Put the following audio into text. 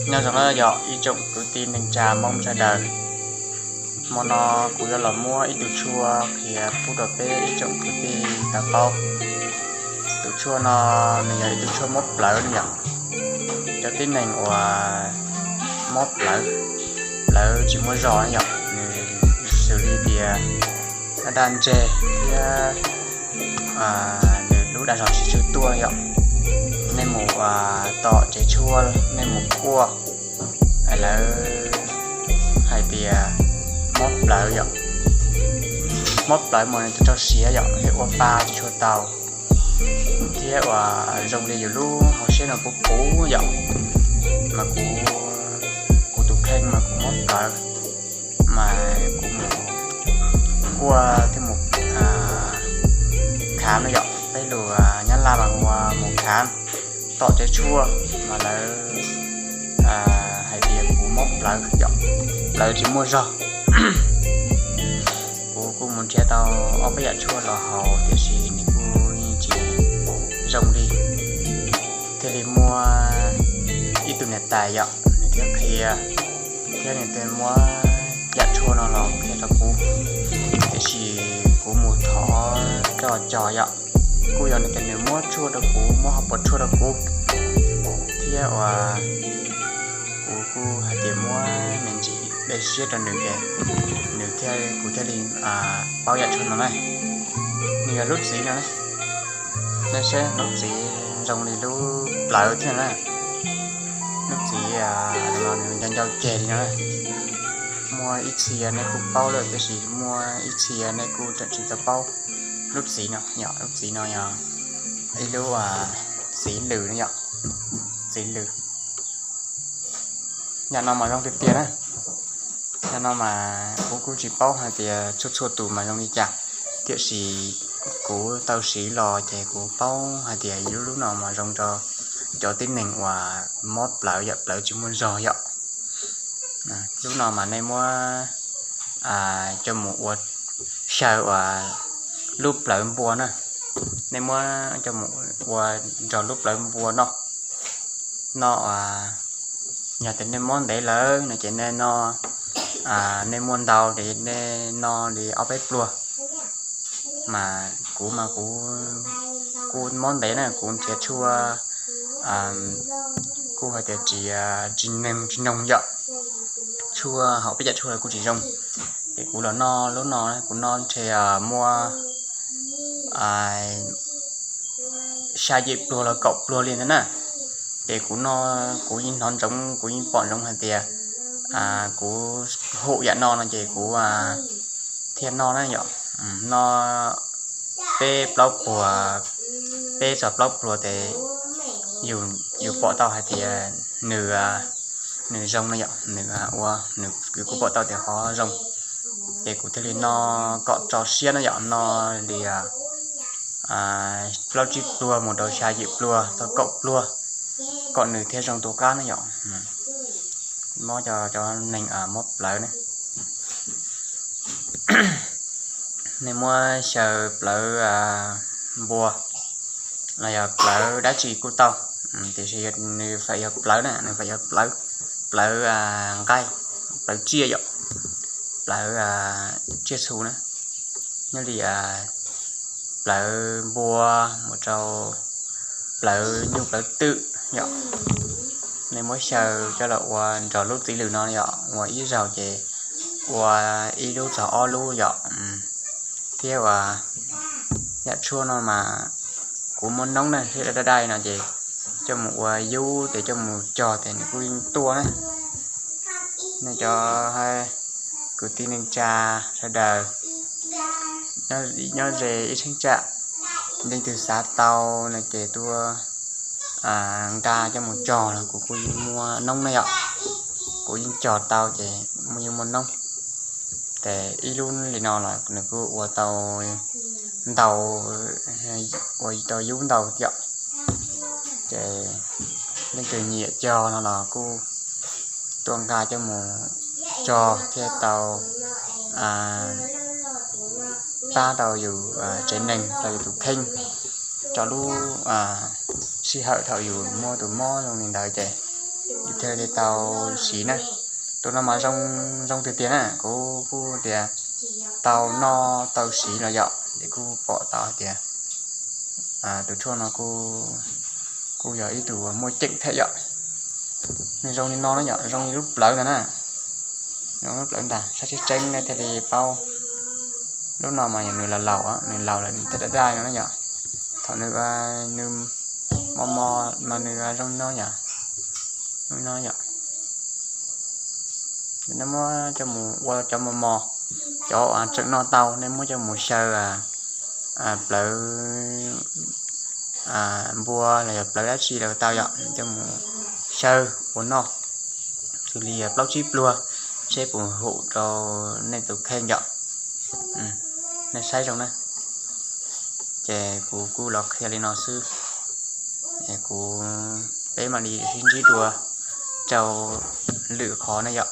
Nyob zoo na yog ib tsoom kwv tij neej tsa Hmoob sawv daws. Hmo no kuv yuav los muab ib tug tshuaj qhia pub rau peb ib tsoom kwv tij tau paub. Tus tshuaj no nws yog ib tug tshuaj mob plawv no yom. Cov tib neeg uas mob plawv, plawv tsis muaj zog yom, nws xws li tias daj daj ntseg thiab nws lub dag zog tsis tshwm tuaj yom. Nej mus tom tsev tshuaj, nej mus kuaj, lawv hais tias mob plawv yom. Mob plawv mas nws tau rau siav yom, thiaj ua pa tsis tshua tau, thiab uas zoo li yus lub hauv siab no puv puv yom. Mas kuv, kuv tus kheej mas kuv mob plawv, mas kuv mus kuaj thiab mus khav no yom, peb lus Nyab Laj mas hu ua mus khám, tom tsev tshuaj mas lawv hais tias kuv mob plawv yom, plawv tsis muaj zog. Kuv kuj mus nrhiav tau ob peb yam tshuaj los haus tiam sis nws kuj yeej tsis zoo li. Thiaj li muaj ib tug niam tais yom, nws thiaj qhia, thiab nws thiaj muab yam tshuaj no los qhia rau kuv, tiam sis kuv mus thov coj cog yom. Kuj yog nws tias nws muab tshuaj rau kuv, muab hauv paus tshuaj rau kuv, thiab uas kuv kuj hais tias muab me ntsis dej siab rau nws ces nws thiaj, kuv thiaj li paub yam tshuaj no na. Nws yog lub txiv no na. Nej saib lub txiv zoo li lub plawv thiab na. Lub txiv no nws ncau ncau ceg li no na. Muaj ib txhia nej kuj paub lawm tiam sis muaj ib txhia nej kuj tseem tsis tau paub lub txiv no yom. Lub txiv no yog ib lub txiv lws no yom, txiv lws. Yam no mas zoo tiag tiag na. Yam no mas kuv kuj tsis paub hais tias txhua txhua tus mas zoo li cas, tiam sis kuv tau siv los ces kuv paub hais tias lub lub no mas zoo rau cov tib neeg uas mob plawv yom, plawv tsis muaj zog yom. Lub no mas nej muab coj mus ua xyaw uas lub plawv npua na. Nej muab coj mus ua nrog lub plawv npua noj. Noj, yog tias nej mob ntev lawm no ces nej noj, nej muaj ntau ces nej noj li ob peb pluag. Mas kuv mas kuv kuj mob ntev na, kuv nrhiav tshuaj kuj hais tias tsis, tsis noog tsis noog yom. Tshuaj hauv peb cov tshuaj kuj tsis zoo, ces kuv los noj lub no, kuv noj ntshe muaj xya yim pluag los kaum pluag li ntawd na. Ces kuv noj kuv yeej hnov ntsoov, kuv yeej pom ntsoov hais tias kuv hum yam no no ces kuv thiaj noj na yom. Noj peb plaub puag, peb txog plaub pluag ces yus pom tau hais tias nws, nws zoo no yom, nws ua, nws kuv pom tau tias qhov zoo. Ces kuv thiaj li noj kom tso siab no yom, noj li plaub tsib pluag mus rau xya yim pluag txog kaum pluag, kom nws thiaj zoo tu qab no yom. Mob cov, cov neeg mob plawv ne, nej muab xyaw plawv npua los yog plawv dab tsi kuj tau, tiam sis nws feem yog plawv na, nws feem yog plawv, plawv nqaij, plawv tsiaj yom, plawv tsiaj txhu na, nyob li plawv npua mus rau plawv nyuj plawv twm yom. Nej muab xyaw coj los ua nrog lub txiv lws no yom, ua ib zaug ces ua ib lub txog ob lub yom. Thiab uas yam tshuaj no mas kuv muaj noob na, thiab daj daj no ces coj mus ua yub ces coj mus cog ces nws kuj yeej tuaj na. Nej cov kwv tij neej tsa sawv daws, nyob ze ib cheeb tsam, leej twg xav tau no ces tuaj nqa coj mus cog los kuv kuj yeej muaj noob na yom. Kuv yeej cog tau ces yeej muaj noob. Ces ib lub li no los nws kuj ua tau ntau, ua tau yub ntau yom. Ces leej twg nyiam cog no los kuj tuaj nqa coj mus cog thiaj tau pab rau yus tsev neeg, rau yus tus kheej, rau lub sij hawm thaum yus muaj tus mob zoo li ntawd ces thiaj li tau siv na. Tus no mas zoo, zoo tiag tiag na, kuv kuj tias tau noj tau siv los yom, ces kuj pom tau hais tias tus tshuaj no kuj yog ib tug muaj ceem thiab yom. Nws zoo li no na yom, zoo li lub plawv ntag na. Zoo lub plawv ntag, saib tseeb tseeb nej thiaj li paub. Lub no mas yog nws laus laus, nws laus lawm nws thiaj dai dai no na yom. Thaum nws, nws mos mos mas nws zoo li no yom, zoo li no yom. Nej muab coj mus ua cov mos mos, cov tseem noj tau nej muab coj mus xyaw plawv npua los yog plawv dab tsi los tau yom, coj mus xyaw ua noj xws li plaub tsib pluag, seb puas haum rau nej tus kheej yom. Nej saib zoo na. Ces kuv kuj los qhia li no xwb, es kuv, peb mam li sib ntsib dua rau lwm qhov na yom.